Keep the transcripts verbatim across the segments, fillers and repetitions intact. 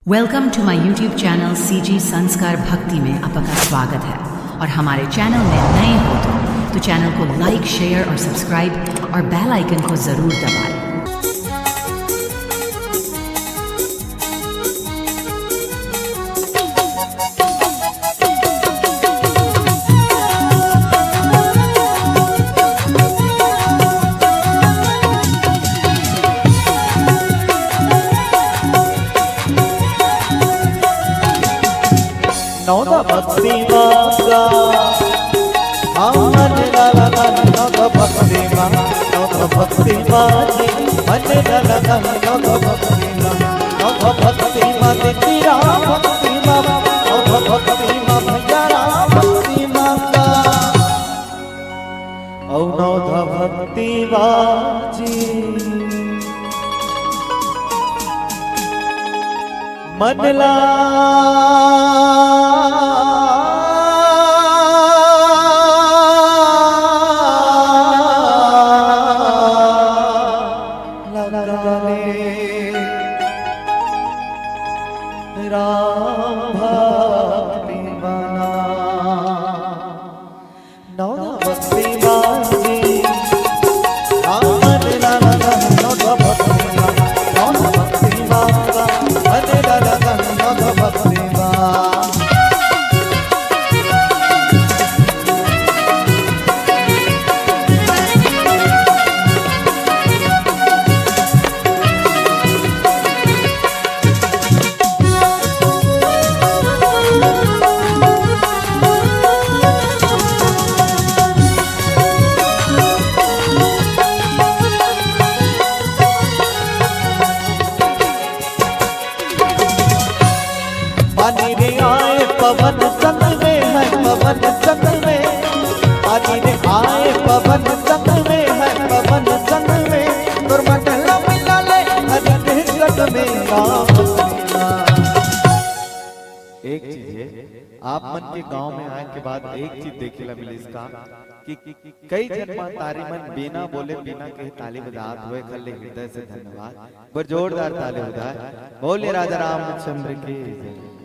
Welcome to my YouTube channel C G संस्कार भक्ति में आपका स्वागत है। और हमारे चैनल में नए हो तो, तो चैनल को लाइक, शेयर और सब्सक्राइब और बेल आइकन को जरूर दबाएं। नौदा भक्ति माँ का, हाँ, मन लाला नौदा भक्ति माँ, नौदा भक्ति माँ जी, मन लाला नौदा भक्ति माँ, नौदा भक्ति माँ, दीदी राम भक्ति माँ, नौदा भक्ति माँ, भैया राम भक्ति माँ का। औ नौधा भक्ति बाजी मन ला लगा ले राम भक्ति बना। नौधा भक्ति बाजी, राम लाला नौधा भक्ति बा, नौधा भक्ति बा, हरे लाला नौधा भक्ति बा। पानी रे आए पवन संग में, है पवन संग में। पानी रे आए पवन संग में, है पवन संग में। तोर मन ला मिला ले हरि के संग में राम। एक चीज है, आप मन के गांव में आए के बाद एक चीज देखे ला मिलिस का कि कई झन महतारी मन बिना बोले, बिना कहे ताली बजात होय, एखर ले हृदय से धन्यवाद। बर जोरदार ताली बजाए। बोले राजा रामचंद्र की जय।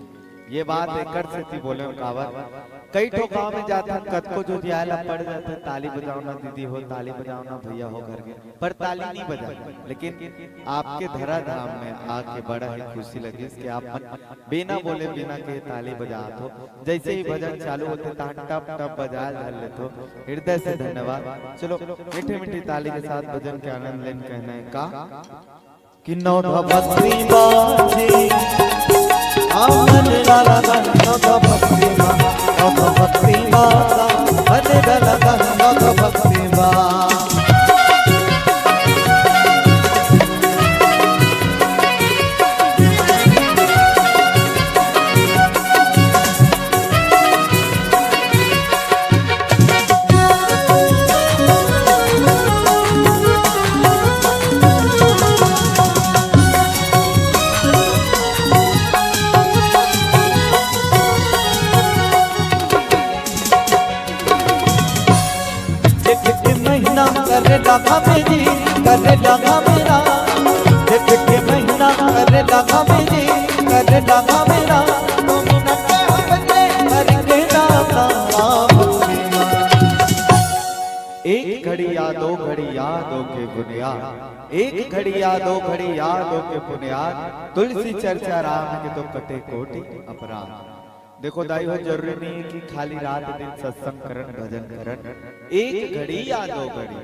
ये बात एकर सेती बोले काबर, कई ठो गांव में जाथन, कतको जोधियाए ला पड़ जाथे, ताली बजाओ ना दीदी हो, ताली बजाओ ना भैया हो करके, पर ताली नहीं बजा। लेकिन आपके धरा धाम में आके बड़ा ही खुशी लगिस कि आप मन बिना बोले, बिना कहे ताली बजात हो। जैसे ही भजन चालू होथे, तहाँ टप टप बजाए धर लेथो। हृदय से धन्यवाद। चलो, मीठे मीठे ताली के साथ भजन के आनंद लेन कहना है का कि नौधा भक्ति बाजी, आमन लाला नौधा भक्ति बा, नौधा भक्ति बा, हरे लाला नौधा भक्ति बा। जेठ के महीना करे लागा मेरी, करे लागा मेरा। जेठ के महीना करे लागा मेरी, करे लागा मेरा। दो मिनट में बजे हरि के नाम नाम। एक घड़ी या दो घड़ी याद हो के बुनियाद, एक घड़ी या दो घड़ी याद हो के बुनियाद, तुलसी चर्चा राम के तो कटे कोटि अपराध। देखो दाई हो, जरूरी नहीं है कि खाली रात दिन सत्संग करन, भजन करन, एक घड़ी या दो घड़ी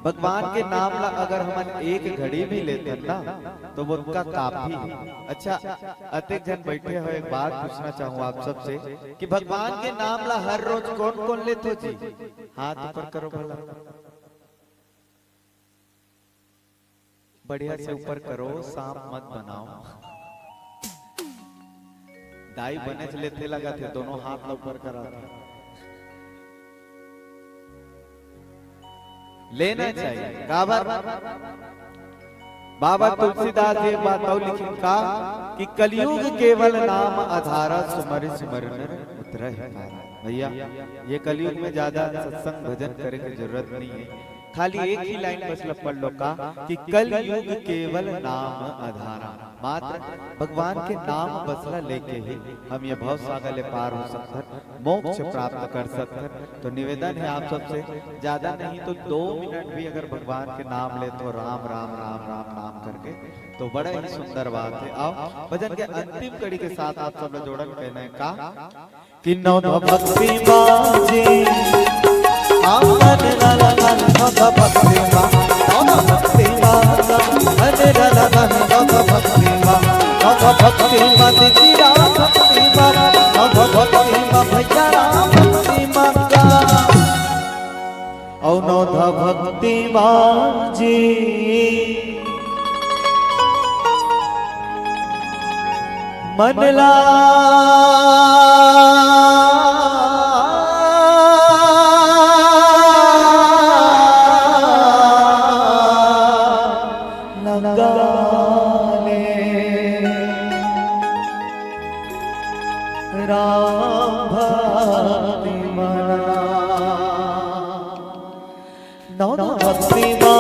भगवान के नाम ला अगर हमन एक घड़ी भी लेथन ना, तो वो उनका काफी है। अच्छा, अतेक झन बैठे हो, एक बात पूछना चाहूँ आप सबसे कि भगवान के नाम ला हर रोज कौन कौन लेथो जी? हाथ ऊपर करो भला। बढ़िया से ऊपर करो, सांप मत बनाओ। दाई बनेच लेथे लगथे, दोनों हाथ ला ऊपर करा के। लेना चाहिए। काबर? बाबा तुलसीदास जी एक बात और लिखिन का कि कलयुग केवल नाम आधारा, सुमरि सुमरि नर उतरहि पारा। भैया, ये कलयुग में ज्यादा सत्संग भजन करे के जरूरत नहीं है। खाली एक ही लाइन बस ल पढ़ लो का कि कलयुग केवल नाम आधारा। मात्र भगवान के नाम बस ला लेके ही हम ये भव सागर ले पार हो सकथन, मोक्ष प्राप्त कर सकथन। तो निवेदन है आप सबसे, ज्यादा नहीं तो दो मिनट भी अगर भगवान के नाम ले तो राम राम राम राम नाम करके, तो बड़ा ही सुंदर बात है। आओ भजन के अंतिम कड़ी के साथ आप सब ला जोड़न कहना है का कि नौ भक्ति बाजी, आमन ललन नौ भक्ति मा, नौ भक्ति मा, हन ललन नौ भक्ति मा, नौ भक्ति मा, दीदी राम भक्ति मा, नौ भक्ति मा, भैया राम भक्ति मा का। औ नौ भक्ति बाजी, मन ला लगा ले राम भक्ति मना। नौ भक्ति मा